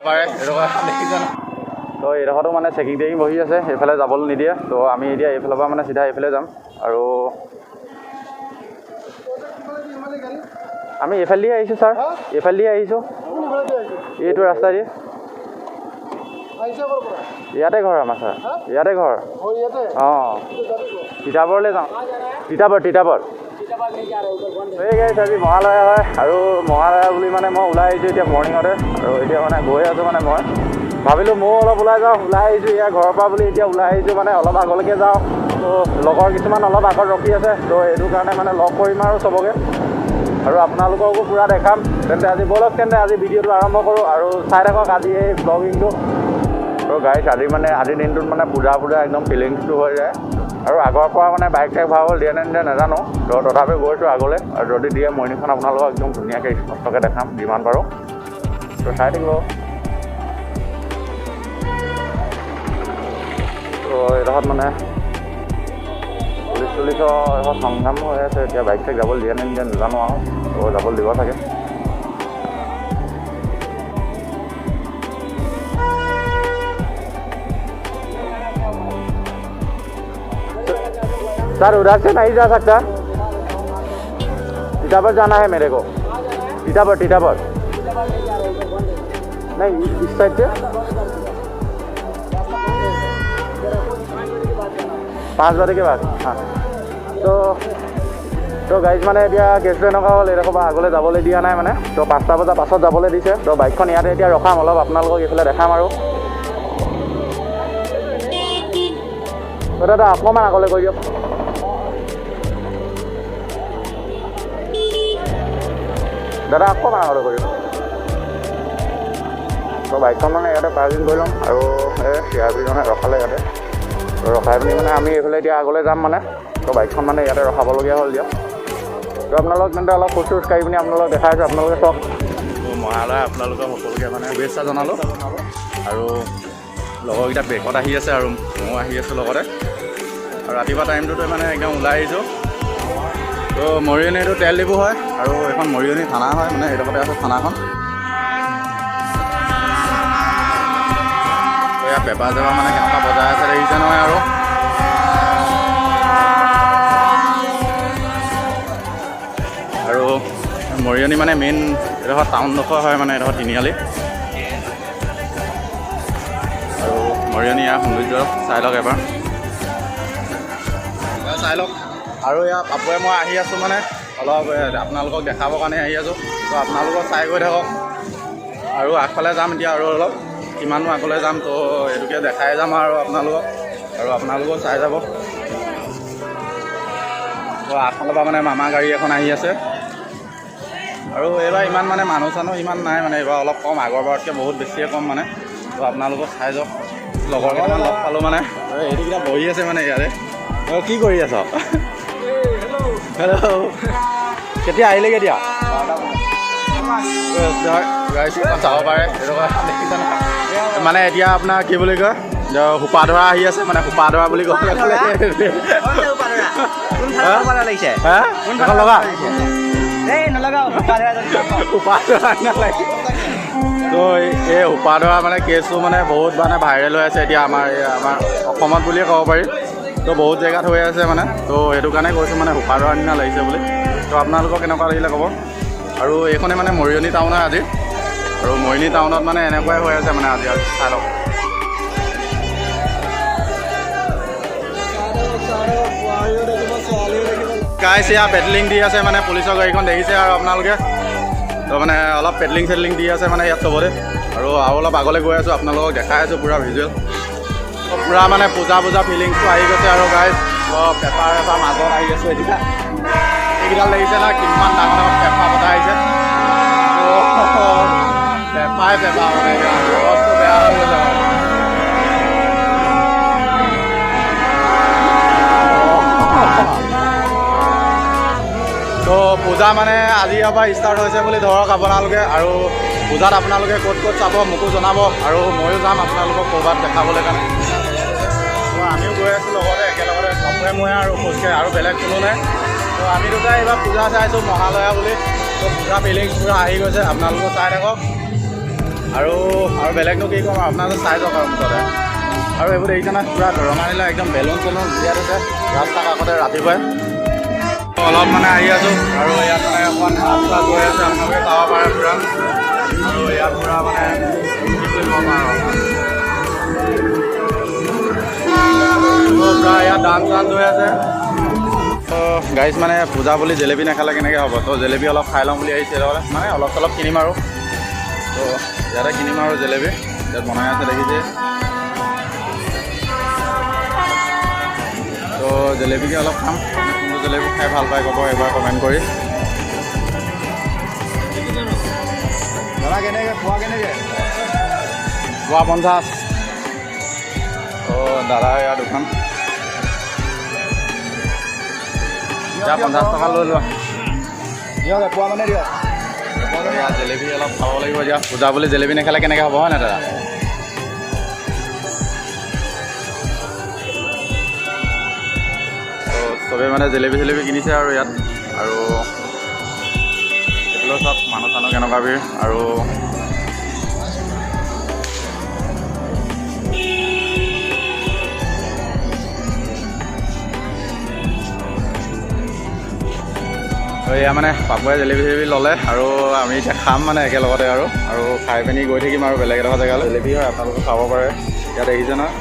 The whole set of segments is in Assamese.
পাৰে এইডোখৰ দেখিছে ন। তো এইডোখৰতো মানে চেকিং টেকিং বহি আছে, সেইফালে যাবলৈ নিদিয়ে। তো আমি এতিয়া এইফালৰ পৰা মানে চিধা এইফালে যাম। আৰু আমি এইফালে দিয়ে আহিছোঁ ছাৰ, এইফালে দিয়ে আহিছোঁ, এইটো ৰাস্তা দিয়ে। ইয়াতে ঘৰ আমাৰ ছাৰ, ইয়াতে ঘৰ। অঁ, তিতাবৰলৈ যাওঁ, তিতাবৰ তিতাবৰ। এই গাইছ আজি মহালয়া হয়, আৰু মহালয়া বুলি মানে মই ওলাই আহিছোঁ এতিয়া মৰ্ণিঙতে। আৰু এতিয়া মানে গৈ আছোঁ, মানে মই ভাবিলোঁ ময়ো অলপ ওলাই যাওঁ, ওলাই আহিছোঁ ইয়াৰ ঘৰৰ পৰা বুলি এতিয়া ওলাই আহিছোঁ, মানে অলপ আগলৈকে যাওঁ। তো লগৰ কিছুমান অলপ আগত ৰখি আছে, তো এইটো কাৰণে মানে লগ কৰিম আৰু চবকে, আৰু আপোনালোককো পূৰা দেখাম। তেন্তে আজি ব'লক, তেন্তে আজি ভিডিঅ'টো আৰম্ভ কৰোঁ আৰু চাই থাকক আজি এই ব্লগিংটো। আৰু গাইছ আজি মানে আজিৰ দিনটোত মানে পূজা পূজা একদম ফিলিংছটো হৈ যায়। আৰু আগৰ পৰা মানে বাইক চাইক ভৰাবলৈ দিয়ে নে নিদিয়ে নাজানো, তো তথাপি গৈছোঁ আগলৈ। আৰু যদি দিয়ে মৰিয়নিখন আপোনালোকক একদম ধুনীয়াকৈ স্পষ্টকৈ দেখাম যিমান পাৰোঁ, তো চাই থাকিব। তো এইডোখৰত মানে পুলিচ চুলিচৰ এখন সংগ্ৰাম হৈ আছে এতিয়া, বাইক চাইক যাবলৈ দিয়ে নে নিদিয়ে নাজানো আৰু, তো যাবলৈ দিব চাগে। सर उधर से नहीं जा सकता, टीटाबर जाना है मेरे को। टीटाबर टीटाबर नहीं, इस साइड से 5 बजे के बाद। हाँ, तो তো গাইজ মানে এতিয়া কেছটো এনেকুৱা হ'ল, এইডোখৰ পৰা আগলৈ যাবলৈ দিয়া নাই মানে, তো 5টা বজাৰ পাছত যাবলৈ দিছে। তো বাইকখন ইয়াতে এতিয়া ৰখাম, অলপ আপোনালোকক এইফালে দেখাম। আৰু দাদা অকণমান আগলৈ গৈ দিয়ক। দাদা অকণমান আগলৈ কৰি দিয়ক। তো বাইকখন মানে ইয়াতে পাৰ্কিং কৰি ল'ম। আৰু এই চি আৰ পিজনে ৰখালে ইয়াতে, ৰখাই পিনি মানে আমি এইফালে এতিয়া আগলৈ যাম মানে। তো বাইকখন মানে ইয়াতে ৰখাবলগীয়া হ'ল দিয়ক। তো আপোনালোক তেন্তে অলপ খোজ চোজ কাঢ়ি পিনি আপোনালোক দেখাই আছোঁ, আপোনালোকে চাওক। মহালয়া আপোনালোকক সকলোকে মানে শুভেচ্ছা জনালোঁ। আৰু লগৰকেইটা বেকত আহি আছে আৰু ময়ো আহি আছোঁ লগতে। আৰু ৰাতিপুৱা টাইমটোতে মানে একদম ওলাই আহিছোঁ। তো মৰিয়নি এইটো তেল ডিপু হয়, আৰু এইখন মৰিয়নি থানা হয়, মানে এইডোখৰতে আছে থানাখন। তো ইয়াত পেপা চেপা মানে কেনেকুৱা বজাই আছে দেখিছে নহয়। আৰু আৰু মৰিয়নি মানে মেইন এইডোখৰ টাউনডোখৰ হয়, মানে এইডোখৰ তিনিআলি। আৰু মৰিয়নি ইয়াৰ সৌন্দৰ্য চাই লওক এবাৰ, চাই লওক। আৰু ইয়াৰ পাপুৱে মই আহি আছোঁ মানে অলপ আপোনালোকক দেখাবৰ কাৰণে আহি আছোঁ। তো আপোনালোকক চাই গৈ থাকক। আৰু আগফালে যাম এতিয়া, আৰু অলপ কিমানো আগলৈ যাম, তো এইটোকে দেখাই যাম আৰু আপোনালোকক, আৰু আপোনালোকেও চাই যাব। তো আগফালৰ পৰা মানে মামা গাড়ী এখন আহি আছে। আৰু এইবাৰ ইমান মানে মানুহ চানুহ ইমান নাই, মানে এইবাৰ অলপ কম, আগৰ বাৰতকৈ বহুত বেছিয়ে কম মানে। তো আপোনালোকক চাই যাওক। লগৰ কেইটামান লগ পালোঁ মানে, এইটোকেইটা বহি আছে মানে ইয়াতে। কি কৰি আছ? হেল্ল', কেতিয়া আহিলে? কেতিয়া চাব পাৰে মানে এতিয়া আপোনাৰ কি বুলি কয়, সোপা ধৰা আহি আছে, মানে সোপা ধৰা বুলি ক'বলৈ লগা সোপা ধৰা নালাগে। তো এই সোপা ধৰা মানে কেছটো মানে বহুত মানে ভাইৰেল হৈ আছে এতিয়া আমাৰ এই আমাৰ অসমত বুলিয়ে ক'ব পাৰি। তো বহুত জেগাত হৈ আছে মানে, তো সেইটো কাৰণে কৈছোঁ মানে সোপা ধৰা নিচিনা লাগিছে বুলি। তো আপোনালোকক কেনেকুৱা লাগিলে ক'ব। আৰু এইখনে মানে মৰিয়নি টাউন হয় আজি, আৰু মৰিয়নি টাউনত মানে এনেকুৱাই হৈ আছে মানে আজি। চাই লওক। গাইছ এয়া পেডেলিং দি আছে মানে, পুলিচৰ গাড়ীখন দেখিছে আৰু আপোনালোকে। তো মানে অলপ পেডেলিং চেডলিং দি আছে মানে ইয়াত চবতে। আৰু আৰু অলপ আগলৈ গৈ আছোঁ, আপোনালোকক দেখাই আছোঁ পূৰা ভিজুৱেল, পূৰা মানে পূজা পূজা ফিলিংছটো আহি গৈছে। আৰু গাইছ পেপাৰ এটা মাজত আহি আছোঁ এতিয়া। এইকেইডাল দেখিছে নহয় কিমান ডাঙৰ ডাঙৰ পেপা পতা আহিছে, পেপাই পেপা মানে অৱস্থা বেয়া হৈ গৈছে। তো পূজা মানে আজিৰ পৰা ষ্টাৰ্ট হৈছে বুলি ধৰক আপোনালোকে। আৰু পূজাত আপোনালোকে ক'ত ক'ত চাব মোকো জনাব, আৰু ময়ো যাম আপোনালোকক ক'ৰবাত দেখাবলৈ কাৰণে। তো আমিও গৈ আছোঁ লগতে একেলগতে, কাপোৰে ময়ে আৰু খোজকাঢ়ি, আৰু বেলেগ কোনো নাই। তো আমি দুটাই এইবাৰ পূজা চাইছোঁ মহালয়া বুলি। তো পূজা ফিলিংছ পূৰা আহি গৈছে, আপোনালোকেও চাই থাকক। আৰু আৰু বেলেগনো কি ক'ম, আপোনালোকে চাই যাওক আৰু মুঠতে। আৰু এইবোৰ দেখিছে নহয়, পূৰা ৰঙা নীলা একদম বেলুন চেলুন উলিয়াই থৈছে ৰাস্তা কাষতে। ৰাতিপুৱাই অলপ মানে আহি আছোঁ আৰু ইয়াত মানে অকণমান নাচ চাচ হৈ আছে, আপোনালোকে চাব পাৰে পূৰা। আৰু ইয়াত পূৰা মানে কি বুলি ক'ম আৰু, পূৰা ইয়াত ডান্স চান্স হৈ আছে। তো গাইজ মানে পূজা বুলি জেলেপি নাখালে কেনেকৈ হ'ব, তো জেলেপি অলপ খাই ল'ম বুলি আহিছে, মানে অলপ চলপ কিনিম আৰু। তো ইয়াতে কিনিম আৰু জেলেপি, ইয়াত বনাই আছে দেখিছে। তো জেলেপিকে অলপ খাম, কোনটো জেলেপি খাই ভাল পায় ক'ব এবাৰ কমেণ্ট কৰি। দাদা কেনেকৈ পোৱা, কেনেকৈ পোৱা? 50। তো দাদা ইয়াৰ দোকান, এতিয়া 50 টকা লৈ লোৱা। দিয়ক, এপোৱা মানে দিয়ক। ইয়াত জেলেপি অলপ খাব লাগিব এতিয়া, পূজা বুলি জেলেপি নাখালে কেনেকৈ হ'ব, হয় নাই দাদা? তো চবেই মানে জেলেপি চেলেপি কিনিছে আৰু ইয়াত। আৰু এইফালেও চাওক মানুহ চানুহ কেনেকুৱা ভিৰ। আৰু এয়া মানে পাপুৱে জেলেপি চেলেপি ল'লে আৰু আমি এতিয়া খাম মানে একেলগতে আৰু আৰু খাই পিনি গৈ থাকিম আৰু বেলেগ এডোখৰ জেগালৈ। জেলেপি হয়, আপোনালোকে খাব পাৰে, ইয়াত দেখিছে নহয়।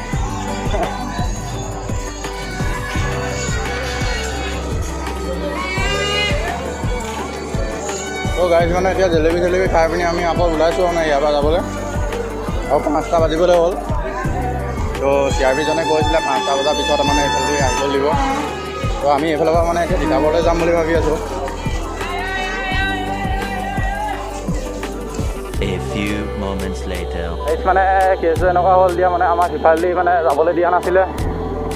তো গাইজ মানে এতিয়া জেলেপি চেলেপি খাই পিনি আমি আকৌ ওলাইছোঁ মানে ইয়াৰ পৰা যাবলৈ, আৰু 5টা বাজিবলৈ হ'ল। তো চি আৰ পিজনে কৈছিলে 5টা বজাৰ পিছত মানে এইফালেদি আহিব লাগিব। তো আমি এইফালৰ পৰা মানে এতিয়া তিতাবৰলৈ যাম বুলি ভাবি আছোঁ। A few moments later. মানে কেছটো এনেকুৱা হ'ল দিয়া, মানে আমাক সিফালেদি মানে যাবলৈ দিয়া নাছিলে,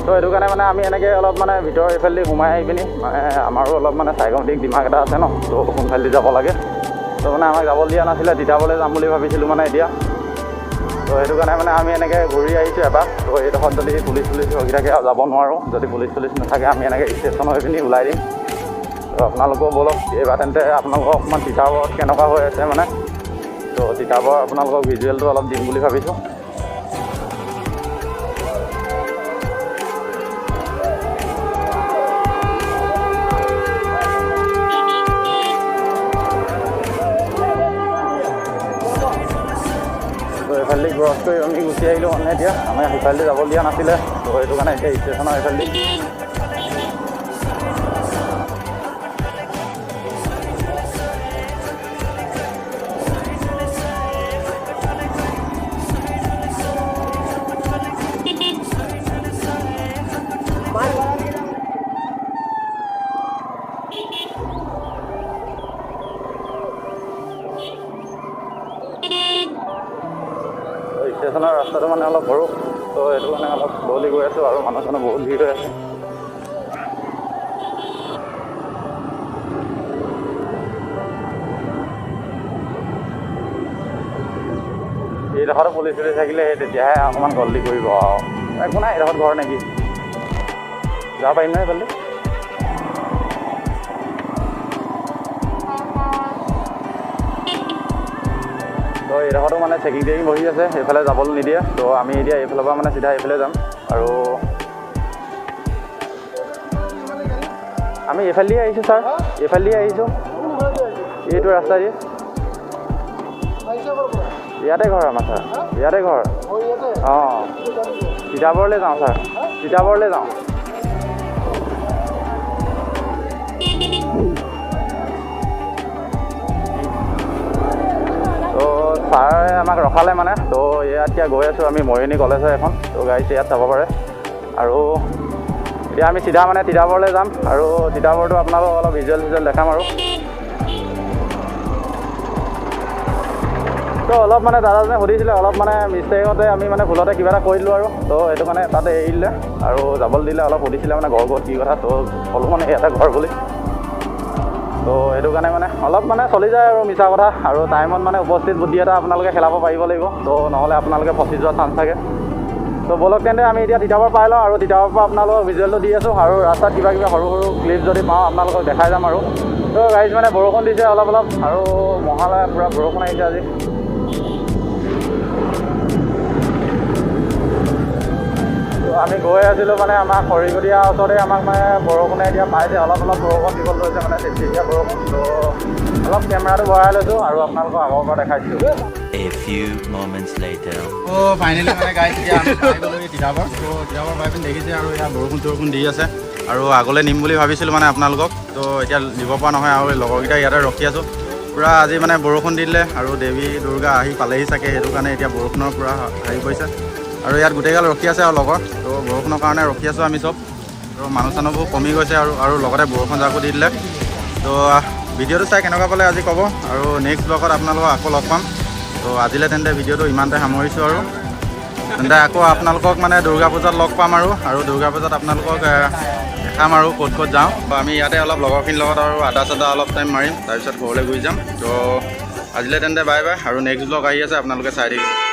তো সেইটো কাৰণে মানে আমি এনেকৈ অলপ মানে ভিতৰৰ এইফালেদি সোমাই আহি পিনি মানে আমাৰো অলপ মানে চাইকমেটিক দিমাগ এটা আছে ন, তো কোনফালেদি যাব লাগে, তো মানে আমাক যাবলৈ দিয়া নাছিলে। তিতাবৰলৈ যাম বুলি ভাবিছিলোঁ মানে এতিয়া, তো সেইটো কাৰণে মানে আমি এনেকৈ ঘূৰি আহিছোঁ এপাক। তো এইডোখৰত যদি পুলিচ চুলিচ ৰখি থাকে আৰু যাব নোৱাৰোঁ, যদি পুলিচ চুলিচ নাথাকে আমি এনেকৈ ষ্টেচন হৈ পিনি ওলাই দিম। তো আপোনালোকেও ব'লক এইবাৰ তেন্তে আপোনালোকক অকণমান তিতাবৰত কেনেকুৱা হৈ আছে মানে, তো তিতাবৰ আপোনালোকক ভিজুৱেলটো অলপ দিম বুলি ভাবিছোঁ। তো এইফালেদি ক্ৰছ কৰি আমি গুচি আহিলোঁ, মানে এতিয়া আমি সিফালেদি যাব দিয়া নাছিলে, তো সেইটো কাৰণে এতিয়া ষ্টেচনৰ এইফালেদি। ষ্টেচনৰ ৰাস্তাটো মানে অলপ সৰু, তো সেইটো কাৰণে অলপ শ্ল'লি গৈ আছোঁ আৰু মানুহ চানুহ বহুত ভিৰ হৈ আছে। এইডোখৰতো পুলিচ চুলিচ থাকিলে সেই তেতিয়াহে অকণমান গলদি কৰিব আৰু, একো নাই। এইডোখৰত ঘৰ নেকি, যাব পাৰিম নহয় এইফালেদি? তো এইডোখৰতো মানে চেকিং টেকিং বহি আছে, সেইফালে যাবলৈ নিদিয়ে। তো আমি এতিয়া এইফালৰ পৰা মানে চিধা এইফালে যাম আৰু আমি এইফালেদি আহিছোঁ ছাৰ, এইফালেদি আহিছোঁ, এইটো ৰাস্তা দি। ইয়াতে ঘৰ আমাৰ ছাৰ, ইয়াতে ঘৰ। অঁ, তিতাবৰলৈ যাওঁ ছাৰ, তিতাবৰলৈ যাওঁ। তো ছাৰে আমাক ৰখালে মানে, তো ইয়াত এতিয়া গৈ আছোঁ আমি মৰিয়নি কলেজ হয় এখন, তো গাড়ী ইয়াত চাব পাৰে। আৰু এতিয়া আমি চিধা মানে তিতাবৰলৈ যাম আৰু তিতাবৰটো আপোনালোকক অলপ ভিজুৱেল চিজুৱেল দেখাম আৰু। তো অলপ মানে দাদাজনে সুধিছিলে, অলপ মানে মিষ্টেকতে আমি মানে ভুলতে কিবা এটা কৰি দিলোঁ আৰু, তো সেইটো কাৰণে তাতে এৰি দিলে আৰু যাবলৈ দিলে। অলপ সুধিছিলে মানে ঘৰ ক'ত কি কথা, তো ক'লোঁ মানে ইয়াতে ঘৰ বুলি। তো সেইটো কাৰণে মানে অলপ মানে চলি যায় আৰু মিছা কথা। আৰু টাইমত মানে উপস্থিত বুদ্ধি এটা আপোনালোকে খেলাব পাৰিব লাগিব, তো নহ'লে আপোনালোকে ফচি যোৱা চান্স থাকে। তো ব'লক তেন্তে আমি এতিয়া তিতাবৰ পাই লওঁ আৰু তিতাবৰৰ পৰা আপোনালোকক ভিজুৱেলটো দি আছোঁ আৰু ৰাস্তাত কিবা কিবা সৰু সৰু ক্লিপ যদি পাওঁ আপোনালোকক দেখাই যাম আৰু। তো গাইজ মানে বৰষুণ দিছে অলপ অলপ আৰু মহালয়া পূৰা বৰষুণ আহিছে আজি। আমি গৈ আছিলোঁ, মানে আমাৰ খৰিকটীয়া ওচৰতে আমাক মানে বৰষুণে এতিয়া পাইছে। অলপ অলপ বৰষুণ দিব লৈছে, মানে চিপচিপীয়া বৰষুণ। ত' অলপ কেমেৰাটো বঢ়াই লৈছোঁ আৰু আপোনালোকক আগৰ পৰা দেখাইছোঁ। A few moments later. O' finally মানে গাইছ, এতিয়া আমি পাই গ'লোহি তিতাবৰ। ত' তিতাবৰ পাই পিনি দেখিছে আৰু ইয়াত বৰষুণ চৰষুণ দি আছে আৰু আগলৈ নিম বুলি ভাবিছিলোঁ মানে আপোনালোকক। ত' এতিয়া নিব পৰা নহয় আৰু এই লগৰকেইটা ইয়াতে ৰখি আছোঁ। পূৰা আজি মানে বৰষুণ দি দিলে আৰু দেৱী দুৰ্গা আহি পালেহি চাগে, সেইটো কাৰণে এতিয়া বৰষুণৰ পূৰা হেৰি কৰিছে আৰু ইয়াত গোটেইগাল ৰখি আছে আৰু লগৰ। ত' বৰষুণৰ কাৰণে ৰখি আছোঁ আমি চব আৰু মানুহ চানুহবোৰ কমি গৈছে আৰু লগতে বৰষুণ জাকো দি দিলে। ত' ভিডিঅ'টো চাই কেনেকুৱা পালে আজি ক'ব আৰু নেক্সট ব্লগত আপোনালোকক আকৌ লগ পাম। ত' আজিলৈ তেন্তে ভিডিঅ'টো ইমানতে সামৰিছোঁ আৰু তেন্তে আকৌ আপোনালোকক মানে দুৰ্গা পূজাত লগ পাম আৰু দুৰ্গা পূজাত আপোনালোকক দেখাম আৰু ক'ত ক'ত যাওঁ। তো আমি ইয়াতে অলপ লগৰখিনিৰ লগত আৰু আড্ডা চাড্ডা অলপ টাইম মাৰিম, তাৰপিছত ঘৰলৈ গুচি যাম। তো আজিলৈ তেন্তে বাই বাই আৰু নেক্সট ব্লগ আহি আছে, আপোনালোকে চাই থাকিব।